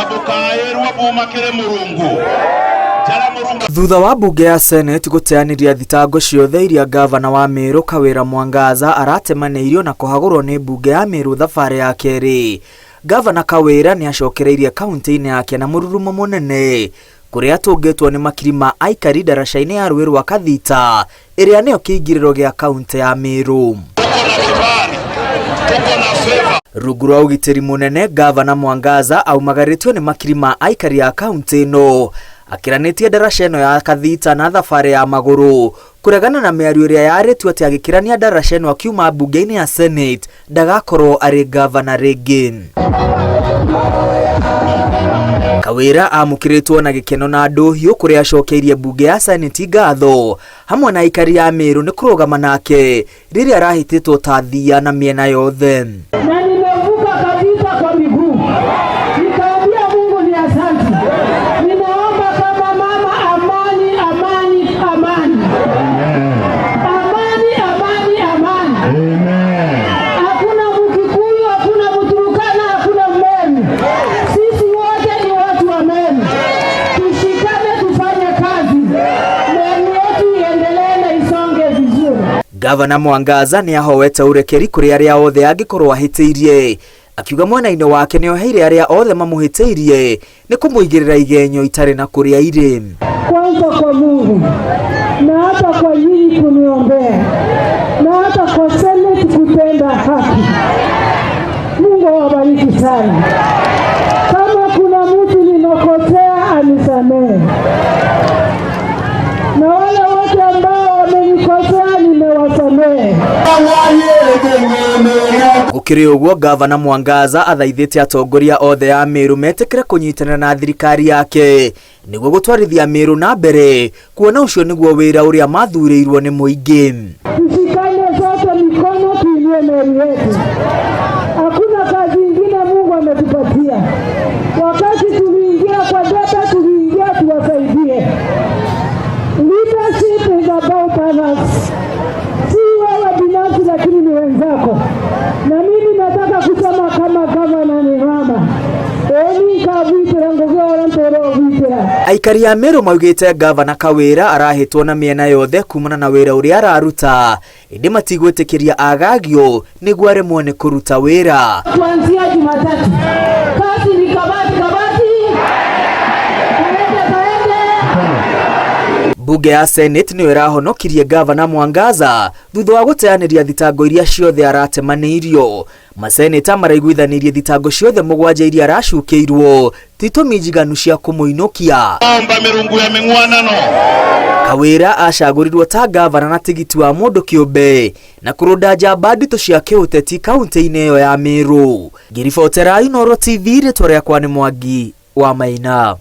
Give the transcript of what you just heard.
Na bukairwa bumakire Murungu jara Murungu. Thutha wa mbunge ya Senate gũteanĩria thitango ciothe iria ngavana wa Meru Kawĩra Mwangaza aratemanĩirio na kũhagũrwo nĩ mbunge ya Meru thabarĩ ya kerĩ, ngavana Kawĩra nĩ acokereirie kaunti-inĩ yake na mũrurumo mũnene kũrĩa atũngĩtwo nĩ makiri ma aikari ndaraca-inĩ ya rũĩ rwa Kathita ĩrĩa nĩyo kĩingĩrĩro gĩa kaunti ya Meru. Tuko na kibali, tuko na favor. Rungu rwa ũgitĩri mũnene, ngavana Mwangaza aumagarĩtio nĩ makiri ma aikari a kaunti ĩno akĩranĩtie ndaraca ĩno ya Kathita na thabarĩ ya magũrũ kũregana na mĩario ĩrĩa yarĩtio atĩ agĩkĩrania ndaraca ĩno akiuma mbunge-inĩ ya Senate ndagakorwo arĩ ngavana rĩngĩ. Kawĩra amũkĩrĩtwo na gĩkeno na ndũhiũ kũrĩa acokeirie mbunge ya Senate ngatho hamwe na aikari a Meru nĩ kũrũgama nake rĩrĩa arahĩtĩtwo ta thia na mĩena yothe. Na nimevuka Kathita kwa miguu, nikaambia Mungu ni asante. Ninaomba kama mama, amani, amani, amani, amani, amani, amani. Hakuna Mkikuyu, hakuna Mturukana, hakuna Mmeru. Sisi wote ni watu wa Meru. Tushikane, tufanye kazi, Meru yetu iendelee na isonge vizuri. Gavana Mwangaza nĩ ahoete ũrekeri kũrĩ arĩa othe angĩkorwo ahĩtĩirie, akiuga mwena-inĩ wake nĩ oheire arĩa othe mamũhĩtĩirie nĩ kũmũigĩrĩra igenyo itarĩ na kũrĩa irĩ. Kwanza kwa Mungu na hata kwa nyinyi kuniombea na hata kwa Senate kutenda haki. Mungu awabariki sana. Kama kuna mtu nimekosea anisamehe, na wale wote ambao wamenikosea nimewasamehe. Gũkĩrĩ ũguo, Gavana Mwangaza athaithĩte atongoria othe a Meru metĩkĩre kũnyitanĩra na thirikari yake nĩguo gũtwarithia Meru na mbere, kuona ũcio nĩguo wĩra ũrĩa mathurĩirwo nĩ mũingĩ. Tushikane sote mikono tuinue Meru yetu. Hakuna kazi ingine Mungu ametupatia. Wakati tuliingia kwa debe, tuliingia tuwasaidie. Leadership is about others. Si wewe binafsi, lakini ni wenzako. Na mimi nataka kusema kama gavana ni mama eni kavitira ngugora ntoro vitira. Aikari a Meru maugĩte Gavana Kawĩra arahĩtwo na mĩena yothe kumana na wĩra ũrĩa araruta, ĩndĩ matigwĩtĩkĩria agagio nĩguo aremwo nĩ kũruta wĩra. Kuanzia Jumatatu kazi ni kabati kabati, kaende kaende. Mbunge ya Senate nĩyo ĩrahonokirie Gavana Mwangaza thutha wa gũteanĩria thitango iria ciothe aratemanĩirio. Maseneta maraiguithanĩirie thitango ciothe mũgwanja iria aracukĩirwo ti itũmi njiganu cia kũmũinũkia. Omba mirungu ya ming'wanano. Kawĩra acagũrirwo ta gavana na tigiti wa mũndũ kĩũmbe na kũrũnda njamba nditũ cia kĩũteti kaunti-inĩ ĩyo ya Meru. Ngĩribotera Inooro TV, rĩtwa rĩakwa nĩ Mwangi wa Maina.